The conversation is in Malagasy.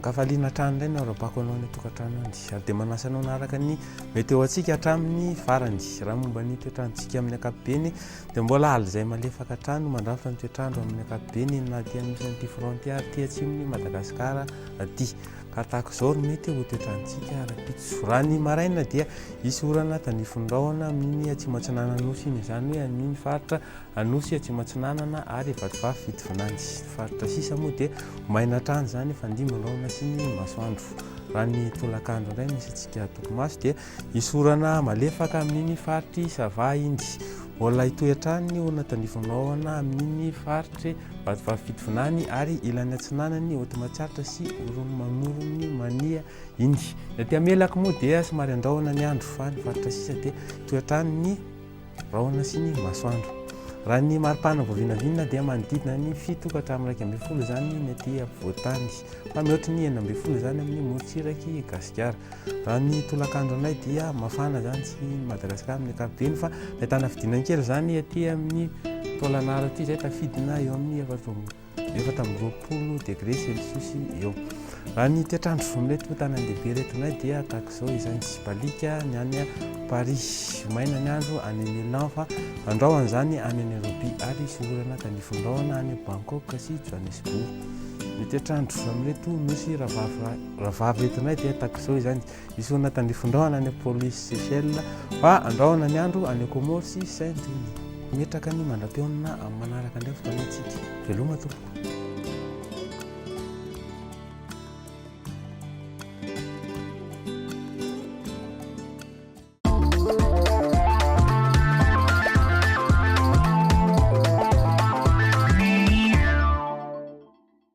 Ankafaliana hatrany indray ny arabako anao any an-tokantrano any ary dia manasa anao hanaraka ny météo antsika hatramin'ny farany. Raha momba ny toetrandrontsika amin'ny ankapobeny dia mbola alizay malefaka hatrany no mandrafitra ny toetrandro amin'ny ankapobeny na aty amin'ny misy an'ity frontière aty atsimon'i Madagasikara aty. Ka tahaka izao no mety ho toetrandrontsika rahampitso. Raha ny maraina dia hisy orana tandrifin'ny rahona amin'iny atsimo atsinanan'ny nosy iny, izany hoe amin'iny faritra Anosy, Atsimo Atsinanana ary Vatovavy Fitovinany. Ny faritra sisa moa dia ho maina hatrany izany fandimby ny rahona sy ny masoandro. Raha ny tolakandro indray misy antsika tokomaso dia hisy orana malefaka amin'iny faritr'i Sava iny. Mbola hitohy hatrany ny orana tandrifin'ny rahona amin'iny faritr'i Vatovavy Fitovinany ary ilany atsinanan'ny Haute Matsiatra sy Oromamoron'i Mania iny. Ny aty Melaky moa dia somary andrahona ny andro fa ny faritra sisa dia hitohy hatrany ny rahona sy ny masoandro. Raha ny maripana vao vinavina dia manodidina ny 7 ka hatramin'ny 11 izany ny aty afovoan-tany, fa mihoatry ny 16 izany amin'ny morontsirak'i Gasikara. Raha ny tolakandro indray dia mafana izany tsy ny Madagasikara amin'ny ankapobeny fa ahitana fidinana kely izany aty amin'ny Taolagnaro aty izay tafidina eo amin'ny 24 degré celsius eo. Raha ny toetr'andro amin'ireto tanan-dehibe ireto indray dia tahaka izao izany. Baliaka ny any Paris, maina ny andro any Milan fa andrahona izany any Nairobi ary hisy orana tandrifindrahona any Bangkok sy Johannesburg. Ny toetr'andro amin'ireto nosy rahavavy ireto indray dia tahaka izao izany. Hisy orana tandrifindrahona any Port-Louis Seychelles fa andrahona ny andro any Comores sy Saint-Denis. Metraka ny mandra-pihaonana amin'ny manaraka indray fotoana antsika. Veloma tompoko.